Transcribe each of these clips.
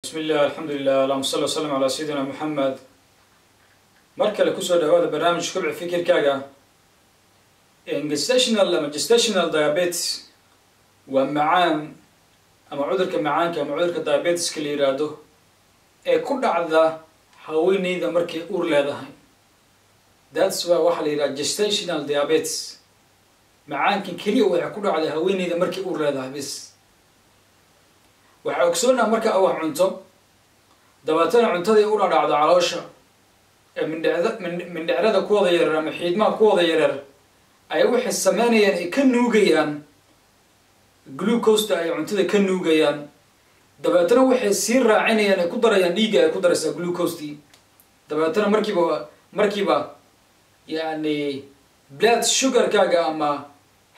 Bismi illah, alxamdulilah, allahuma salli wasalam calaa sayidina Moxamed. Mar kale kusoo dhawaada barnaamij Kobci Fikirkaaga. Gestational ama gestational diabetes waa macaan ama cudurka macaanka ama cudurka diabeteska la yiraahdo ee ku dhacda haweeneyda markay uur leedahay. That's why waxaa la yidhaha gestational diabetes. Macaankan keliya waxay ku dhacda haweeneyda markay uur leedahay bis. Waxaa ogsoonaa marka wax cunto, dabeetana cuntadii u dhadhacdo caloosha ee mindhicda, mindhicrada kuwada yareer ama xiidmaha kuwada yareer ay waxay sameynayaan ay ka nuugayaan glucosta, ay cuntada ka nuugayaan. Dabeetana waxay sii raacinayaan, ay ku darayaan dhiigga, ay ku daraysaa glucostii. Dabeetana markiiba yani blood sugarkaaga ama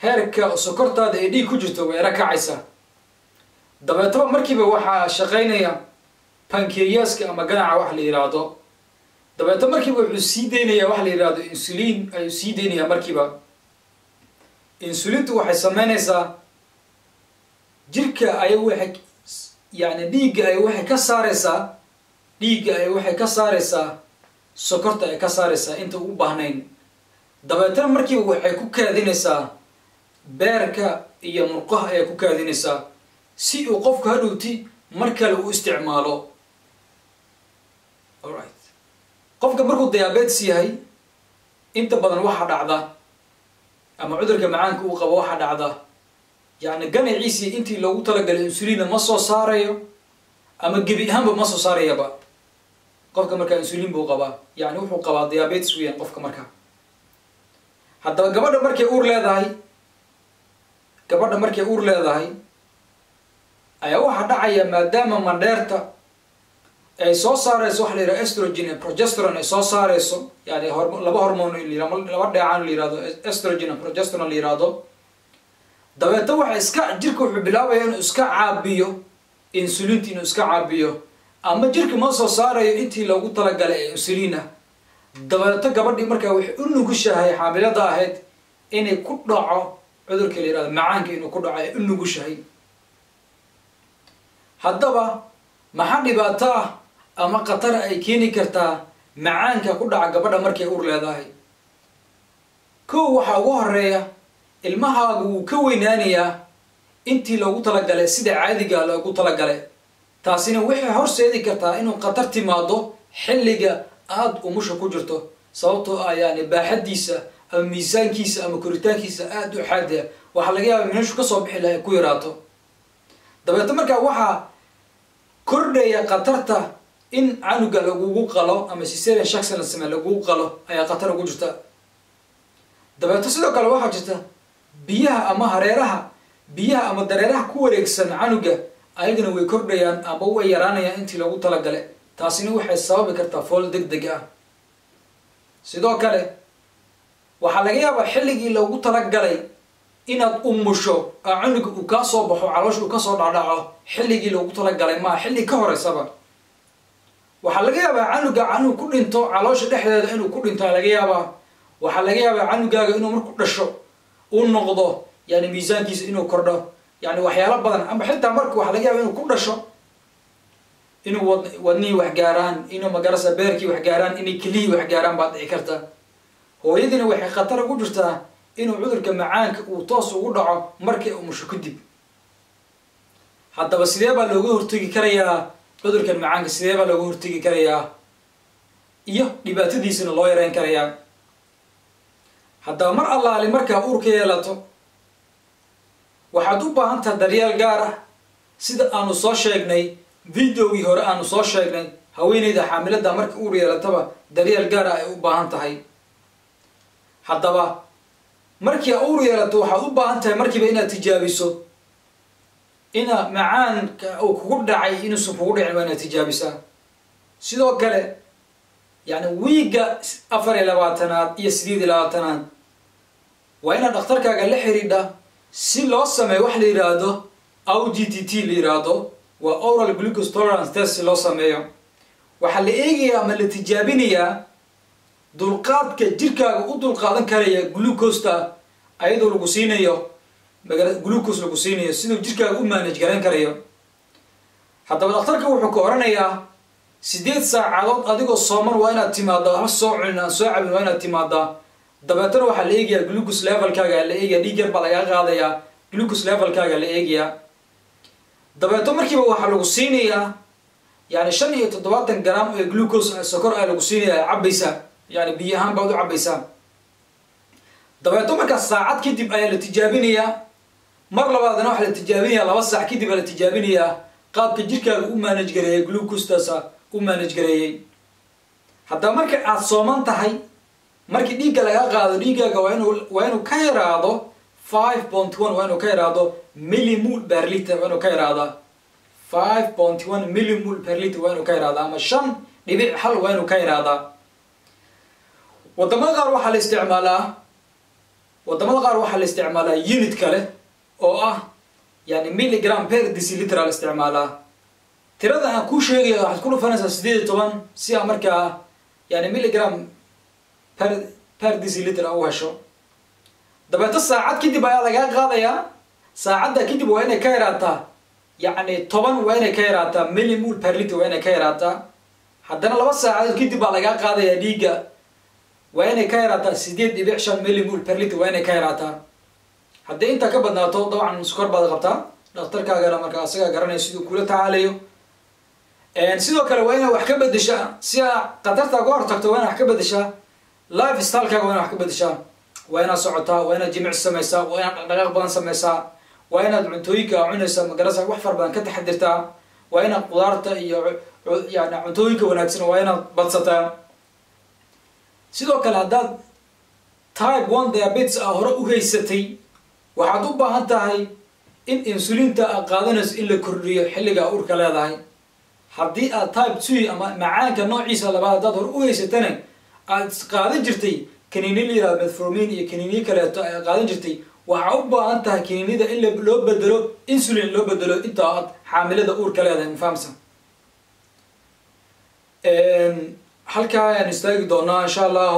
heerka sokortaada ee dhiig ku jirto way era kacaysaa. Dabeetaba markiiba waxaa shaqaynaya pancreaska ama ganaca wax la yidhaahdo. Dabeeto markiiba wuxuu sii daynaya waxa la yidhahdo insulin ayuu sii daynaya. Markiiba insulintu waxay sameynaysaa jirka ay waxay yani dhiigga ay waxay ka saareysaa, dhiigga ay waxay ka saareysaa sokorta, ay ka saareysaa inta u baahnayn. Dabeetana markiiba waxay ku kaadinaysaa beerka iyo murqaha ayay ku kaadinaysaa si uu qofku hadhowti mar kale u isticmaalo. Alright, qofka markuu diabetes yahay, inta badan waxaa dhacda ama cudurka macaanka uu qabo, waxaa dhacda yani ganaciisii intii loogu talagalay insulina ma soo saarayo ama gebi ahaanba ma soo saarayaba. Qofka markaa insulin buu qabaa, yani wuxuu qabaa diabetes weeyaan qofka markaa. Haddaba gabadha markay uur leedahay ayaa waxaa dhacaya, maadaama mandheerta ay soo saareyso waxa la yidhaha estrogen and progesterone ay soo saareyso, yani laba hormone, laba dheecaan la yihahdo estrogen and progesterone la yihahdo. Dabeetna waxa iska jirka wuxuu bilaabaya inuu iska caabiyo insulinta, inuu iska caabiyo ama jirka ma soo saarayo intii loogu talagalay ee insulina. Dabeeto gabadhii markaa waxay u nugushahay, xaamilada ahayd, inay ku dhaco cudurka la yihahdo macaanka, inuu ku dhaco ay u nugushahay. Haddaba maxaa dhibaato ah ama khatara ay keeni kartaa macaanka ku dhaca gabadha markay uur leedahay? Kow, waxaa ugu horeeya ilmahaagu wuu ka weynaanayaa intii loogu talagalay, sida caadiga loogu talagalay. Taasina waxay horseedi kartaa inuu khatar timaado xilliga aada umusha ku jirto, sababtoo ah yani baaxadiisa ama miisaankiisa ama koritaankiisa aada u xaadiya. Waxaa laga yaaba meeshu kasoo bixi laha ay ku yaraato. Dabeeto markaa waxaa kordhaya khatarta in canuga lagugu qalo ama cesarean section la samee lagugu qalo ayaa khatar ugu jirta. Dabeeto sidoo kale waxaa jirta biyaha ama hareeraha, biyaha ama dareeraha ku wareegsan canuga, ayagana way kordhayaan ama way yaraanayaan intii loogu talagalay. Taasina waxay sababi kartaa fool deg deg ah. Sidoo kale waxaa laga yaabaa xilligii loogu talagalay inaad umusho oo canuga uu kaa soo baxo, caloosha uu kasoo dhacdhaco, xilligii loogu talagalay maa, xilli ka horeysaba. Waxaa laga yaabaa canuga canug ku dhinto caloosha dhexdeeda inuu ku dhinto laga yaabaa. Waxaa laga yaabaa canugaaga inuu marku dhasho uu noqdo yani miisaankiisa inuu kordho, yani waxyaalo badan, ama xitaa marka waxaa laga yaaba inuu ku dhasho inuu wadnihii wax gaaraan, inuu magarasa beerkii wax gaaraan, inay kelihii wax gaaraan baad dhici karta. Hooyadiina waxay khatar ugu jirtaa inuu cudurka macaanka uu toos ugu dhaco markay umusho kadib. Haddaba sidee baa looga hortegi karayaa cudurkan macaanka? Sidee baa looga hortegi karayaa iyo dhibaatadiisana loo yareyn karayaa? Haddaba mar allaali markaa uurka yeelato, waxaad u baahan tahay daryeel gaar ah. Sida aanu soo sheegnay videogii hore aanu soo sheegnay, haweeneyda xaamilada marka uur yeelataba daryeel gaar ah ay u baahan tahay. Haddaba markii uur yeelato, waxaad u baahan tahay markiiba inaad tijaabiso ina macaanka uu kugu dhacay inuusan kugu dhicin, waa inaad tijaabisaa. Sidoo kale yani wiigga 24aad iyo 28aad waa inaad dhakhtarkaaga la xidhiidha si loo sameeyo wax la yidhaahdo OGTT la yidhaahdo, waa oral glucose tolerance test. Si loo sameeyo, waxaa la eegayaa ama la tijaabinayaa dulqaadka jirkaaga u dulqaadan karaya glucosta, ayadoo lagu siinayo glucose lagu siinayo, siduu jirkaaga u manage garan karayo. Haddaba dhakhtarka wuxuu ka oranayaa 8 saacadood adigoo sooman waa inaad timaadaa, waxba soo cunin aan soo cabin waa inaad timaadaa. Dabeetana waxaa la eegayaa glucose levelkaaga la eegayaa, dhiig yar baa lagaa qaadayaa, glucose levelkaaga la eegayaa. Dabeeto markiiba waxaa lagu siinayaa yani 75 gram oo glucose sokor ah lagu siinayaa, cabaysaa, yani biyo ahaan baad u cabaysaa. Dabeeto markaa saacad kadib ayaa la tijaabinayaa, mar labaadna waxaa la tijaabinayaa 2 saac kadib ayaa la tijaabinayaa qaabka jirkaaga u manage gareeyay, glucose-taasa u manage gareeyay. Haddaba marka aad sooman tahay, markii dhiigga laga qaado dhiiggaaga waa inuu ka yaraado 5.1, waa inuu ka yaraado millimole per liter, waa inuu ka yaraadaa 5.1 millimole per liter, waa inuu ka yaraadaa ama 5.1 waa inuu ka yaraadaa. Wadamada qaar waxaa la isticmaalaa, wadamada qaar waxaa la isticmaalaa unit kale oo ah yani milligram per deciliter la isticmaalaa. Tirada aan kuu sheegayo waxaad ku dhufanaysaa 18 si aa markaa yani milligram per deciliter u hesho. Dabeeto saacad kadib ayaa lagaa qaadayaa, saacadda kadib waa inay ka yaraataa yani 10, waa inay ka yaraataa millimole per liter, waa inay ka yaraataa. Haddana 2 saacadood kadib baa lagaa qaadayaa dhiigga, waa inay ka yaraataa 8.5 millimole per liter, waa inay ka yaraataa. Haddii intaa ka badnaato dabcan sokor baad qabtaa, dhakhtarkaagana markaa asagaa garanaya siduu kula tacaalayo. Sidoo kale waa inaad wax ka bedeshaa si aa khatarta uga hortagto, waa inaad wax ka bedeshaa lifestyle-kaaga, waa inaad wax ka bedeshaa, waa inaad socotaa, waa inaad jimicsi samaysaa, waa inaad dhaqdhaqaaq badan samaysaa, waa inaad cuntooyinka cunaysa magarasa wax fara badan ka taxadirtaa, waa inaad qudaarta iyo yani cuntooyinka wanaagsan waa inaad badsataa. Sidoo kale haddaad type 1 diabetes ah hore u haysatay, waxaad u baahan tahay in insulinta aad qaadanayso in la kordhiyo xilliga uurka leedahay. Haddii aad type 2 ama macaanka noociisa labaad haddaad hore u haysatana aad qaadan jirtay kaniini la yihahdo metformin iyo kaniiniyo kaleeto aad qaadan jirtay, waxaa u baahan tahay kaniinida in loo bedelo insulin loo bedelo inta aad xaamilada uurka leedahay. Mafahamsan? Halkaa ayaan istaagi doonaa insha Allah.